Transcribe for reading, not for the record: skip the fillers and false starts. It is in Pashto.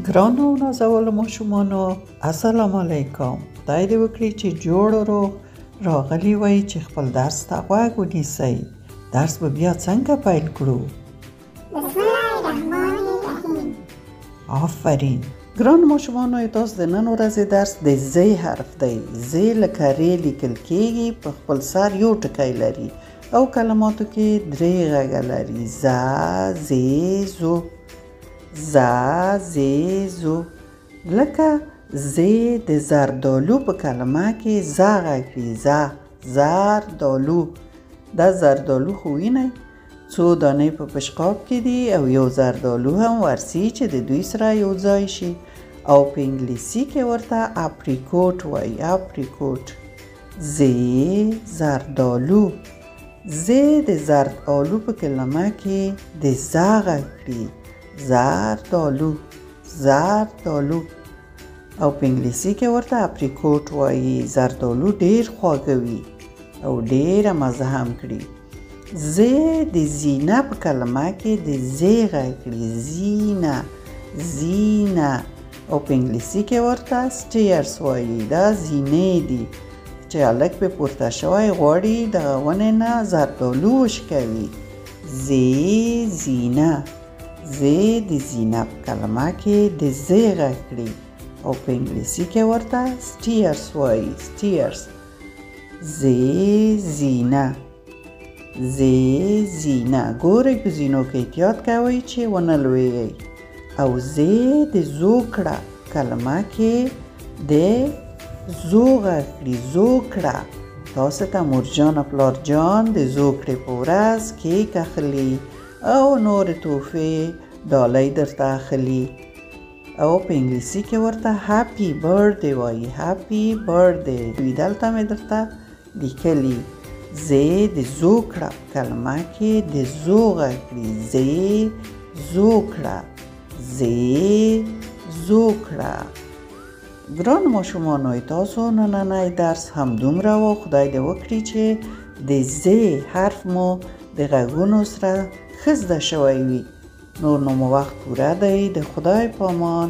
ګرانو او نازولو ماشومانو، السلام علیکم. خدای دې وکړي چې جوړ او روغ راغلي وئ چې خپل درس ته غوږ ونیسئ. درس به بیا څنګه پیل کړو؟ بسم الله الرحمن الرحیم. آفرین. ګرانو ماشومانو، تاسو د نن ورځې درس د ز حرف دی. ز لکه ر لیکل کیږي، په خپل سر یو ټکی لري او کلماتو کې درې غږه لري: ز، ز، زو. ز، ز، زو. لکه ز د زردالو په کلمه کې ز غږ وي، ز، زردالو. دا زردالو خو وینئ، څو دانې په پشقاب کې دي او یو زردالو هم ورسي چې د دوی سره یو ځای شي، او په انګلیسي کې ورته اپریکوټ وایي، اپریکوټ. ز، زردالو. ز د زرد آلو په کلمه کې د ز غږ کړي، زردالو، زردالو، او په انګلیسي کې ورته اپریکوټ وایي. زردالو ډېر خواږه وي او ډېره مزه هم کړي. ز د زینه په کلمه کې د ز غږ کړي، زینه، زینه، او په انګلیسي کې ورته سټیرز وایي. دا زینې دي چې هلک پې پورته شوی غواړي دغه ونې نه زردالو وشکوي. ز، زینه. ز د زینه په کلمه کې د ز غږ کړي او په انګلیسي کې ورته سټیرز وایي، سټیرز. ز، زینه، ز، زینه. ګورئ په زینو کې احتیاط کوئ چې ونه لویئ. او ز د زوکړه کلمه کې د زو غږ کړي، زوکړه. تاسو ته مورجان او پلار جان د زوکړې په ورځ کیک اخلي او نورې تحفې ډالۍ درته اخلي، او په انګلیسي کې ورته هپي برثدی وایي، هپي برثدی. دلته مې درته لیکلي ز د زوکړه کلمه کې د زو غږ کړي، ز، زوکړه، ز، زوکړه. ګرانو ماشومانو، تاسو نننی درس هم دومره و. خدای دې وکړي چې د ز حرف مو د غږونو سره ښه زده شوی وي. نور نو مو وخت پوره دی. د خدای په امان.